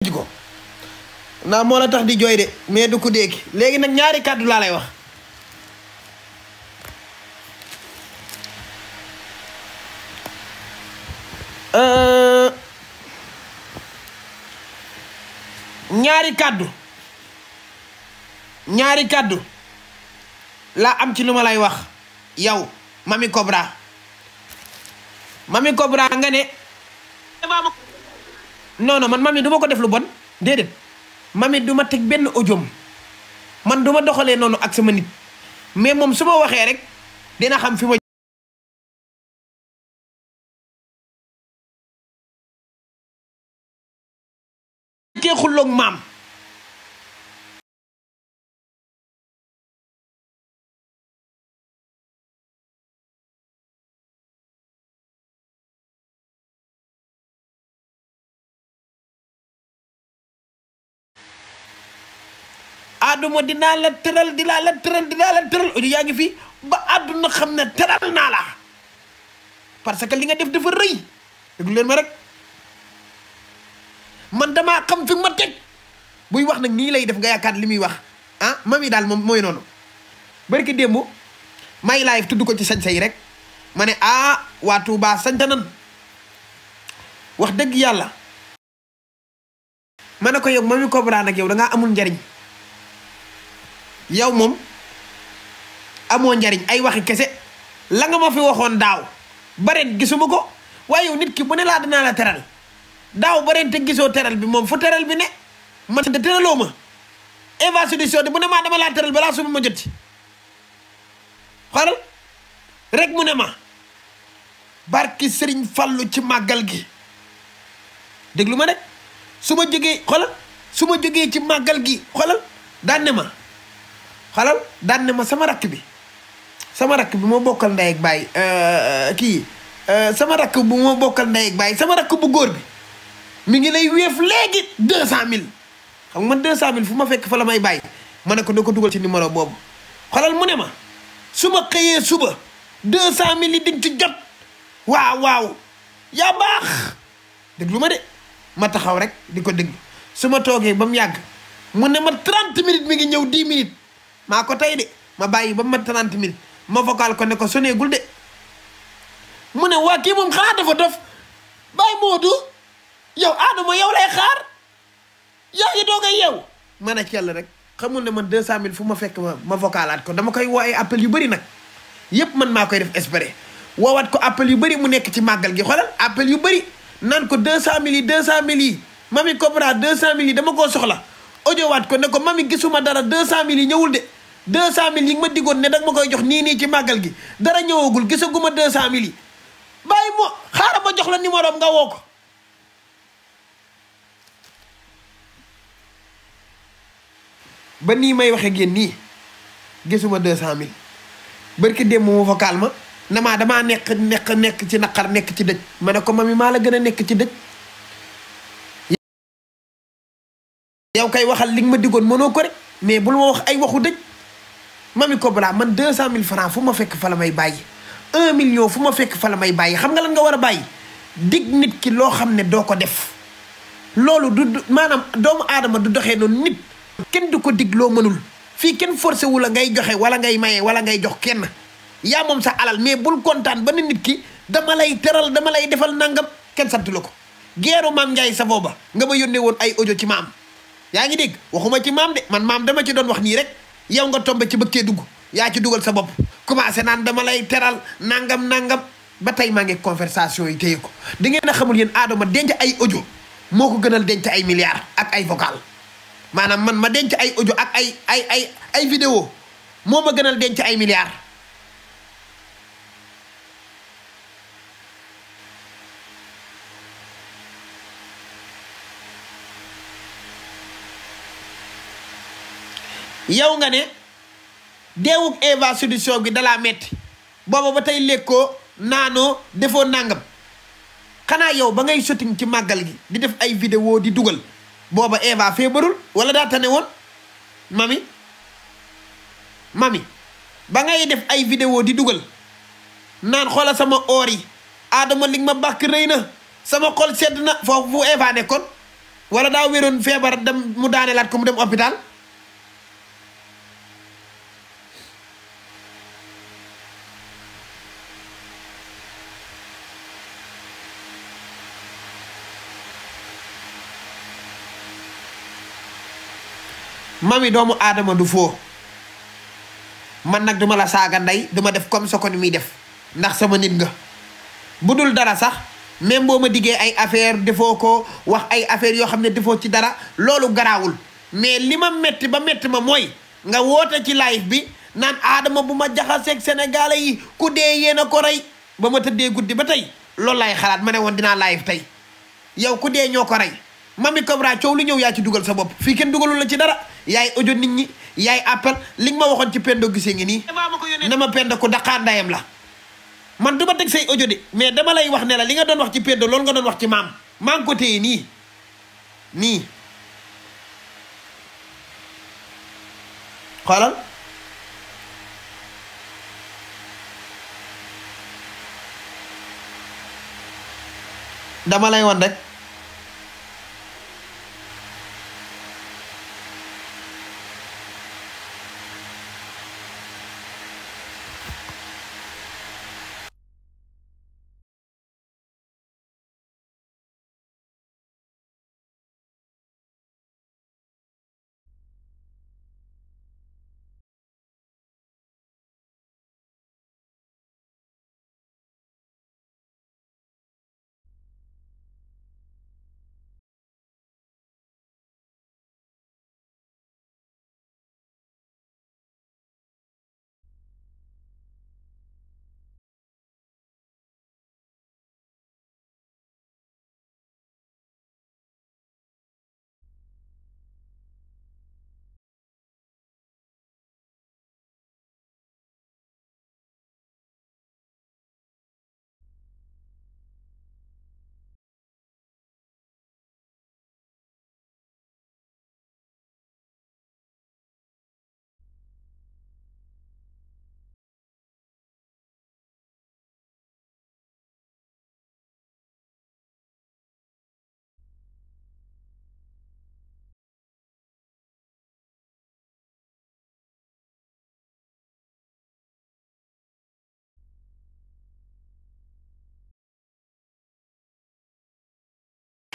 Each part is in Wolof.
ko naa moo la tax di jooy de mais du ko dégg léegi nag ñaari kàddu laa lay wax ñaari kàddu laa am ci lu ma lay wax yow Mamy Cobra nga ne non man Mamy du ma ko def lu bon déedéet Mamy du ma teg benn audio man du ma doxalee noonu ak sama nit mais moom su ma waxee rek dina xam fi ma kee xulloog maam aduma dinaa la tëral audio yaa ngi fi ba àdduna xam ne tëral naa la parce que li nga def dafa rëy déglu leen ma rek man damaa xam fi ma teg buy wax nag nii lay def nga yaakaar li muy wax ah Mamy daal moom mooy noonu barki démb may live tudd ko ci sañsa yi rek ma ne waa Touba sañta nan wax dëgg yàlla ma ne ko yow Mamy Cobra nag yow da ngaa amul njariñ yow moom amoo njariñ ay waxi kese la nga ma fi waxoon daaw bareen gisuma ko waaye yow nit ki bu ne laa dinaa la teral daaw bareen te gisoo teral bi moom fu teral bi ne man de teraloo ma Eva Solution de bu ne maa dama laa teral balaa suba ma jot ci xoolal rek mu ne ma barki Sëriñ Fallu ci màggal gi déglu ma rek su ma jógee ci màggal gi xoolal daan ne ma sama rakk bi moo bokkal ndey ak baay sama rakk bu moo bokkal ndey ak baay sama rakk bu góor bi mi ngi lay wéef léegi 200 000 xam nga man 200 000 fu ma fekk fa la may bàyyi ma ne ko da ko dugal ci numéro boobu xoolal mu ne ma su ma xëyee suba 200 000 yi di ci jot waaw yaa baax déglu ma de ma taxaw rek di ko déglu su ma toogee ba mu yàgg mu ne ma 30 minutes mi ngi ñëw 10 minutes maa ko tey de ma bàyyi ba ma 30 minutes ma vocal ko ne ko soneegul de mu ne waa kii moom xanaa dafa dof bàyyi Moodu yow Adama yow lay xaar yaa ngi doog a yeew ma ne ci yàlla rek xamul ne man 200 000 fu ma fekk ma vocalaat ko dama koy woo ay appel yu bëri nag yëpp man maa koy def espérer woowaat ko appel yu bëri mu nekk ci màggal gi xoolal appel yu bëri naan ko 200 000 yi Mamy Cobra 200 000 yi dama koo soxla audio waat ko ne ko Mamy gisuma dara 200 000 yi ñëwul de 200 000 yi nga ma diggoon ne danga ma koy jox nii ci màggal gi dara ñëwagul gisaguma 200 000 yi bàyyi moo xaaral ma jox la numéro am nga woo ko ba nii may waxe génn nii gisuma 200 000 barki démb mu vocal ma ne maa damaa nekk ci naqar nekk ci dëj ma ne ko Mamy maa la gën a nekk ci dëj yow kay waxal li nga ma diggoon mënoo ko rek mais bul ma wax ay waxu dëj Mamy Cobra man 200 000 francs fu ma fekk fa la may bàyyi 1 million fu ma fekk fa la may bàyyi xam nga lan nga war a bàyyi dig nit ki loo xam ne doo ko def loolu du maanaam doomu aadama du doxee noonu nit kenn du ko dig loo mënul fii kenn forcé wu la ngay joxe wala ngay maye wala ngay jox kenn yaa moom sa alal mais bul kontaan ba ne nit ki dama lay teral dama lay defal nangam kenn sant la ko geeru Maam Njaay sa booba nga ma yónnee woon ay audio ci maam yaa ngi dégg waxuma ci maam de man maam dama ci doon wax nii rek yow nga tombe ci bëgg cee dugg yaa ci dugal sa bopp commencé naan dama lay teral nangam ba tey maa ngi conversation yi téye ko da ngeen a xamul yéen Adama denc ay audio moo ko gënal denc ay milliards ak ay vocal maanaam man ma denc ay audio ak ay vidéo moo ma gënal denc ay milliards yow nga ne deewug Eva Solution gi dalaa metti booba ba tey lekkoo naanoo defoo nangam xanaa yow ba ngay shooting ci màggal gi di def ay vidéo di dugal booba Eva feebarul wala daa tane woon Mamy ba ngay def ay vidéo di dugal naan xoola sama oor yi Adama li ma bàkk rëy na sama xol sedd na foofu fu Eva nekkoon wala daa wéroon feebar dem mu daaneelaat ko mu dem hôpital. mami doomu aadama du foo man nag duma la saaga ndey duma def comme Sokone muy def ndax sama nit nga bu dul dara sax même boo ma diggee ay affaire defoo ko wax ay affaire yoo xam ne defoo ci dara loolu garaawul mais li ma metti ba metti ma mooy nga woote ci live bi naan Adama bu ma jaxaseeg sénégalais yi ku dee yéen a ko rey ba ma tëddee guddi ba tey loolu laay xalaat ma ne woon dinaa live tey yow ku dee ñoo ko rey Mamy Cobra coow lu ñëw yaa ci dugal sa bopp fii kenn dugalul la ci dara yaay audio nit ñi yaay appel li nga ma waxoon ci Pendo gisee ngi nii na ma Pendo ko daqaar ndayam la man du ma teg say audio de mais dama lay wax ne la li nga doon wax ci Pendo loolu nga doon wax ci maam maa ngi ko téye nii xoolal dama lay wan rek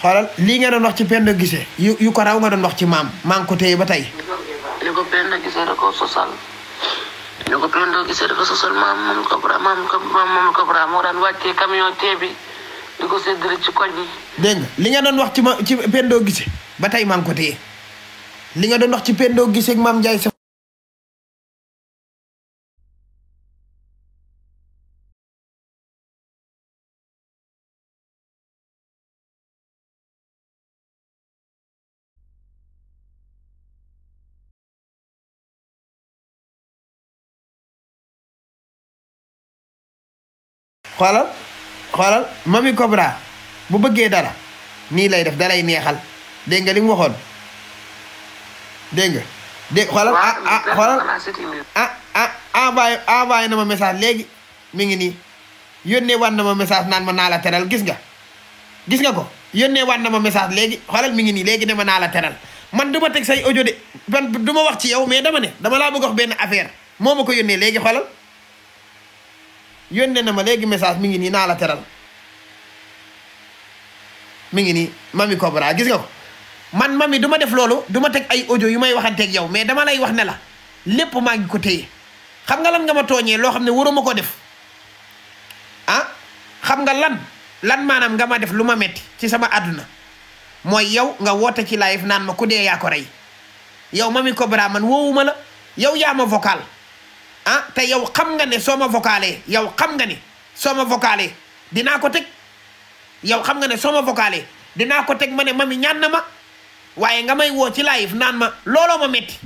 xoolal lii nga doon wax ci Pendo Guissé yu ko raw nga doon wax ci maam maa ngi ko téye ba tey. li ko Pendo Guissé da ko sosal li ko Pendo Guissé dafa sosal Mamy Cobra moo daan wàccee camion tee bi di ko séddale ci koñ yi. dégg nga li nga doon wax ci Pendo Guissé ba tey maa ngi ko téye li nga doon wax ci Pendo Guissé ak Mame Ndiaye xoolal Mamy Cobra bu bëggee dara nii lay def dalay neexal dégg nga li mu waxoon dégg nga dégg xoolal envoyé na ma message léegi mi ngi nii yónnee wan na ma message naan ma naa la teral gis nga ko yónnee wan na ma message léegi xoolal mi ngi nii léegi ne ma naa la teral man du ma teg say audio de man du ma wax ci yow mais dama laa bëgg wax benn affaire moo ma ko yónnee léegi xoolal yónnee na ma léegi message mi ngi nii naa la teral mi ngi nii Mamy Cobra gis nga ko man Mamy du ma def loolu du ma teg ay audio yu may waxanteeg yow mais dama lay wax ne la lépp maa ngi ko téye xam nga lan nga ma tooñee loo xam ne waruma ko def ah xam nga lan maanaam nga ma def lu ma metti ci sama àdduna mooy yow nga woote ci live naan ma ku dee yaa ko rey yow Mamy Cobra man woowuma la yow yaa ma vocal ah te yow xam nga ne soo ma vocalee dinaa ko teg yow xam nga ne soo ma vocalee dinaa ko teg ma ne Mamy ñaan na ma waaye nga may woo ci live naan ma looloo ma metti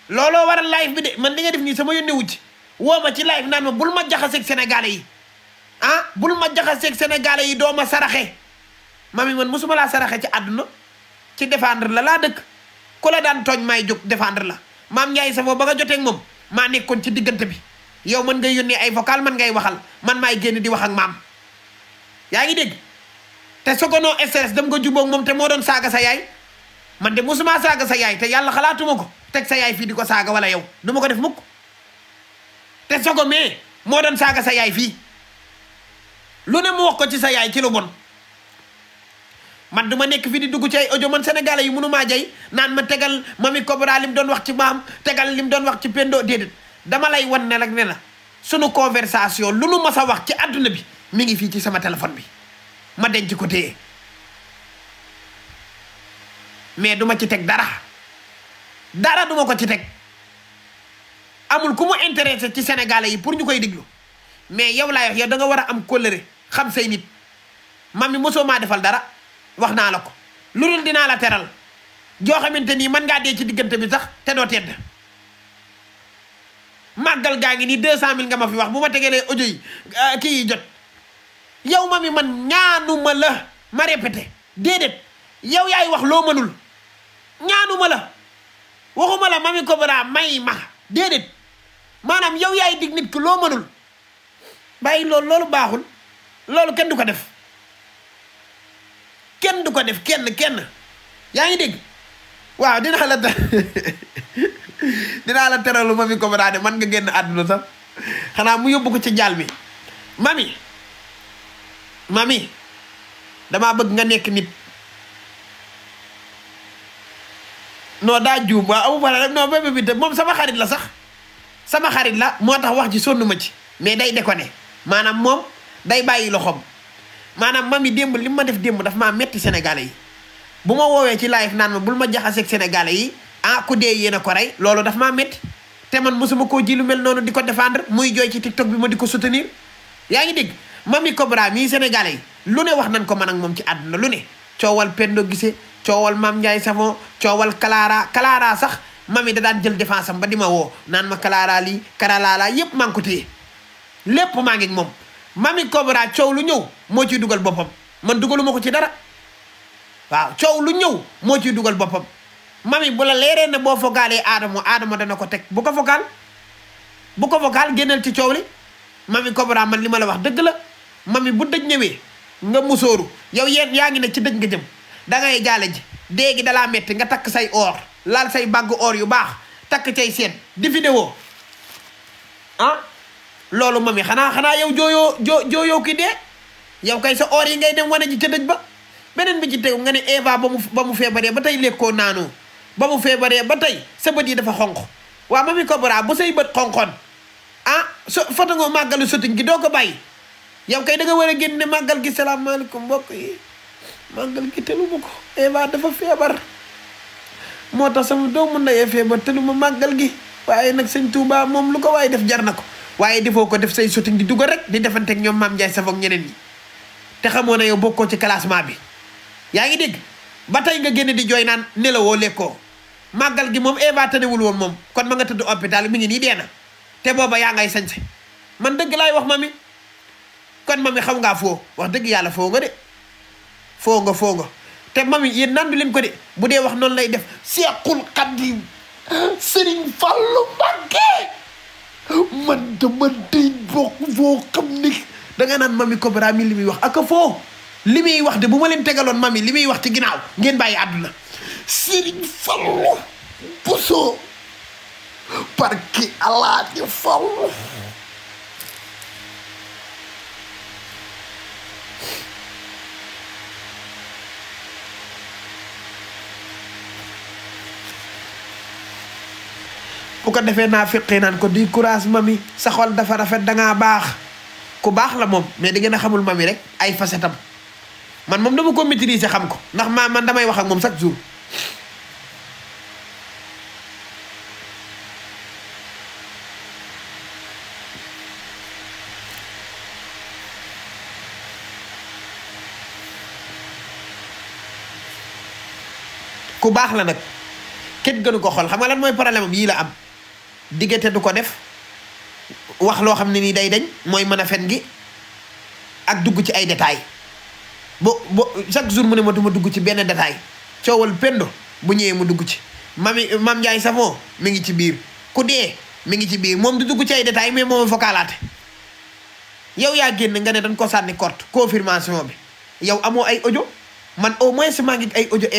looloo waral live bi de man li nga def nii sama yónne wu ci woo ma ci live naan ma bul ma jaxaseeg sénégalais yi ah bul ma jaxaseeg sénégalais yi doo ma saraxe Mamy man musuma laa saraxe ci àdduna ci défendre la laa dëkk ku la daan tooñ may jóg défendre la Mame Ndiaye Savon ba nga joteeg moom maa nekkoon ci diggante bi yow man ngay yónnee ay vocal man ngay waxal man maay génn di wax ak maam yaa ngi dégg te Sokone stress dem nga jubóog moom te moo doon saaga sa yaay man de musuma saaga sa yaay te yàlla xalaatuma ko teg sa yaay fii di ko saaga wala yow du ma ko def mukk te sogo mais moo doon saaga sa yaay fii lu ne mu wax ko ci sa yaay ci lu bon man du ma nekk fii di dugg ci ay audio man sénégalais yi mënumaa jay naan ma tegal Mamy Cobra lim doon wax ci maam tegal lim doon wax ci Pendo déedéet dama lay wan ne rek ne la sunu conversation lu nu mas a wax ci àdduna bi mi ngi fii ci sama téléphone bi ma denc ko téye mais duma ci teg dara duma ko ci teg amul ku mu intéressé ci sénégalais yi pour ñu koy diglu mais yow laay wax yow da nga war a am kóllëre xam say nit Mamy mosoo maa defal dara wax naa la ko lu dul dinaa la teral joo xamante nii mën ngaa dee ci diggante bi sax te doo tedd màggal gaa ngi nii 200 000 nga ma fi wax bu ma tegelee audio yi kii yi jot yow Mamy man ñaanuma la ma répété déedéet yow yaay wax loo mënul ñaanuma la waxuma la Mamy Cobra may ma déedéet maanaam yow yaay dig nit ki loo mënul bàyyi loolu baaxul loolu kenn du ko def kenn yaa ngi dégg waaw dinaa la teralu Mamy Cobra de man nga génn àdduna sax xanaa mu yóbbu ko ci jaal mi Mamy damaa bëgg nga nekk nit non daa juum waaw amu fa non bébé bi moom sama xarit la sax sama xarit la moo tax wax ji sonn ma ci mais day déconné maanaam moom day bàyyi loxoom maanaam Mamy démb li ma def démb daf maa metti sénégalais yi bu ma woowee ci live naan ma bul ma jaxaseeg sénégalais yi ku dee yéen a ko rey loolu daf maa metti te man mosuma koo ji lu mel noonu di ko défendre muy jooy ci TikTok bi ma di ko soutenir yaa ngi dégg Mamy Cobra mii sénégalais yi lu ne wax nañ ko man ak moom ci àdduna lu ne coowal Pendo Guissé coowal Mame Ndiaye Savon coowal Clara sax Mamy da daan jël défense am ba di ma woo naan ma Clara lii karalaala yépp maa ngi ko téye lépp maa ngi ak moom Mamy Cobra coow lu ñëw moo ciy dugal boppam man dugaluma ko ci dara waaw coow lu ñëw moo ciy dugal boppam Mamy bu la leeree ne boo fogaalee Adamo dana ko teg bu ko fogaal génneel ci coow li Mamy Cobra man li ma la wax dëgg la Mamy bu dëj ñëwee nga musóoru yow yaa ngi ne ci dëj nga jëm dangay jaale ji déegi dalaa metti nga takk say or laal say bàgg or yu baax takk cay seen di vidéo loolu Mamy xanaa yow jooyoo ki dee yow kay sa or yi ngay dem wane ji ca dëj ba beneen bi ci tegu nga ne Eva ba mu feebaree ba tey lekkoo naanoo ba mu feebaree ba tey sa bët yi dafa xonq waaw Mamy Cobra bu say bët xonqoon foto nga màggalu sotiñ gi doo ko bàyyi yow kay da nga war a génne màggal gi salaamaaleykum mbokk yi màggal gi teluma ko Eva dafa feebar moo tax sama doomu ndeyee feebar teluma màggal gi waaye nag sëñ Touba moom lu ko waaye def jar na ko waaye defoo ko def say sotiñ di dugal rek di defanteeg ñoom Mame Ndiaye Savon ñeneen ñi te xamoo na yow bokkoo ci classement bi yaa ngi dégg ba tey nga génne di jooy naan nelawoo lekkoo màggal gi moom Eva tanewul woon moom kon ma nga tëdd hôpital mi ngi nii dee na te booba yaa ngay sañse man dëgg laay wax Mamy kon Mamy xam ngaa foo wax dëgg yàlla foo nga de foo nga te Mamy yéen naan du leen ko de bu dee wax noonu lay def Seexul Xadiim Sëriñ Fallu Mbàkke man dama dey bokk foo xam ni danga naan Mamy Cobra mi li muy wax aka foo li muy wax de bu ma leen tegaloon Mamy li muy wax ci ginnaaw ngeen bàyyi àdduna Sëriñ Fallu Buso barki Alaaji Fallu bu ko defee naa feqee naan ko di courage Mamy sa xol dafa rafet dangaa baax ku baax la moom mais di ngeen a xamul Mamy rek ay facetam man moom dama ko maîtriser xam ko ndax man damay wax ak moom chaque jour ku baax la nag kenn gënu ko xol xam nga lan mooy problème am yii la am diggante du ko def wax loo xam ne nii day dañ mooy mën a fen gi ak dugg ci ay détails bo chaque jour mu ne ma duma dugg ci benn détail coowal Pendo bu ñëwee mu dugg ci Mame Ndiaye Savon mi ngi ci biir ku dee mi ngi ci biir moom du dugg ci ay détails mais moom fokalaate yow yaa génn nga ne dañ ko sànni korte confirmation bi yow amoo ay audio man au moins maa ngi ay audio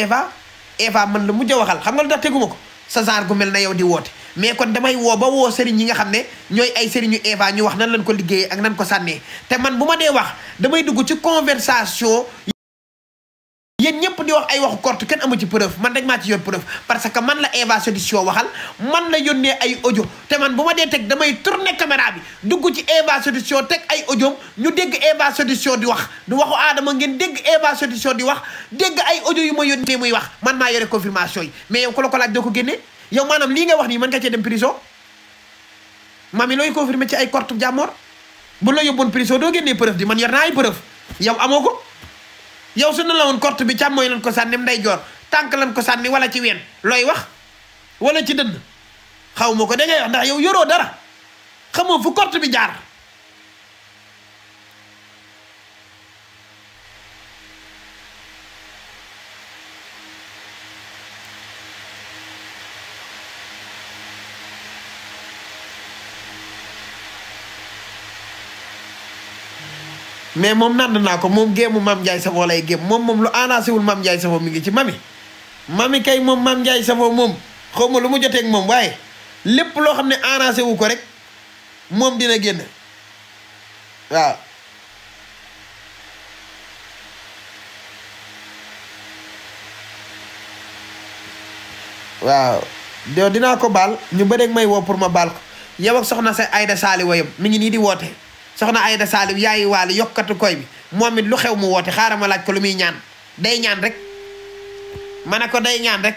Eva man la mujj a waxal xam nga lu tax teguma ko sa genre gu mel na yow di woote mais kon damay woo ba woo sëriñ yi nga xam ne ñooy ay sëriñu Eva ñu wax nan lañ ko liggéeyee ak nan ko sànnee te man bu ma dee wax damay dugg ci conversation yéen ñëpp di wax ay waxu korte kenn amu ci preuve man dañ maa ci yor preuve parce que man la Eva Solution waxal man la yónnee ay audio te man bu ma dee teg damay tourner caméra bi dugg ci Eva Solution teg ay audio ñu dégg Eva Solution di wax du waxu Adama ngeen dégg Eva Solution di wax dégg ay audio yu ma yónnee muy wax man maa yore confirmation yi mais yow ku la ko laaj doo ko génnee yow maanaam lii nga wax nii mën nga cee dem prison mami looy confirmer ci ay korte jàmmoor bu la yóbboon prison doo génnee preuve di man yor naa ay preuve yow amoo ko yow su ne la woon korte bi càmmooy lan ko sànni nday joor tànk lan ko sànni wala ci ween looy wax wala ci dënn xaw ma ko da ngay wax ndax yow yoroo dara xamoo fu korte bi jaar mais moom nand naa ko moom géemu Mame Ndiaye Savon lay géem moom lu annoncé wul Mame Ndiaye Savon mi ngi ci mami kay moom Mame Ndiaye Savon moom xaw ma lu mu joteeg moom waaye lépp loo xam ne annoncé wu ko rek moom dina génn waaw waaw yow dinaa ko baal ñu bëreeg may woo pour ma baal ko yow ak soxna sa Aïda Sali wayam mi ngi nii di woote soxna Aïda Saliou yaayi waali yokkatu koy bi moom it lu xew mu woote xaaral ma laaj ko lu muy ñaan day ñaan rek ma ne ko day ñaan rek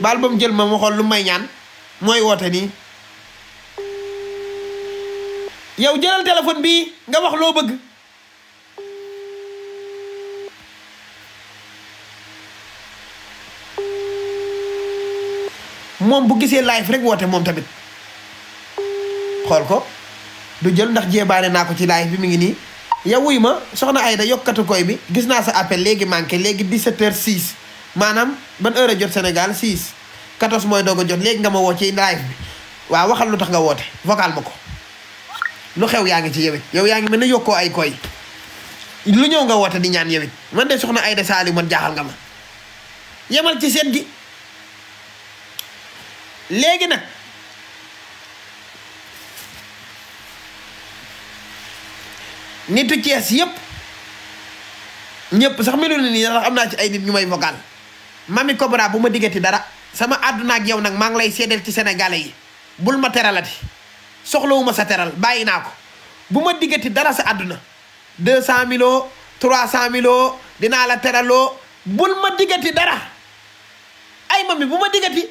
baal ba mu jël ma xool lu may ñaan mooy woote nii yow jëlal téléphone bii nga wax loo bëgg moom bu gisee live rek woote moom tamit xool ko du jël ndax jéebaane naa ko ci live bi mi ngi nii yow wuy ma soxna Aïda yokkatu koy bi gis naa sa appel léegi manqué léegi 17h06 maanaam ban heure a jot Sénégal 6 14 mooy doog a jot léegi nga ma woo ci live bi waaw waxal lu tax nga woote vocal ma ko lu xew yaa ngi ci yewit yow yaa ngi mel ne yokkoo ay koy lu ñëw nga woote di ñaan yewit man de soxna Aïda Saliou man jaaxal nga ma yemal ci seet gi léegi nag nitu Cees yëpp ñëpp sax melu na nii ndax am naa ci ay nit ñu may vocal Mamy Cobra bu ma diggati dara sama àdduna ak yow nag maa ngi lay seedeel ci sénégalais yi bul ma teralati soxlawuma sa teral bàyyi naa ko bu ma diggati dara sa àdduna 200 milo 300 milo dinaa la teraloo bul ma diggati dara ay Mamy bu ma diggati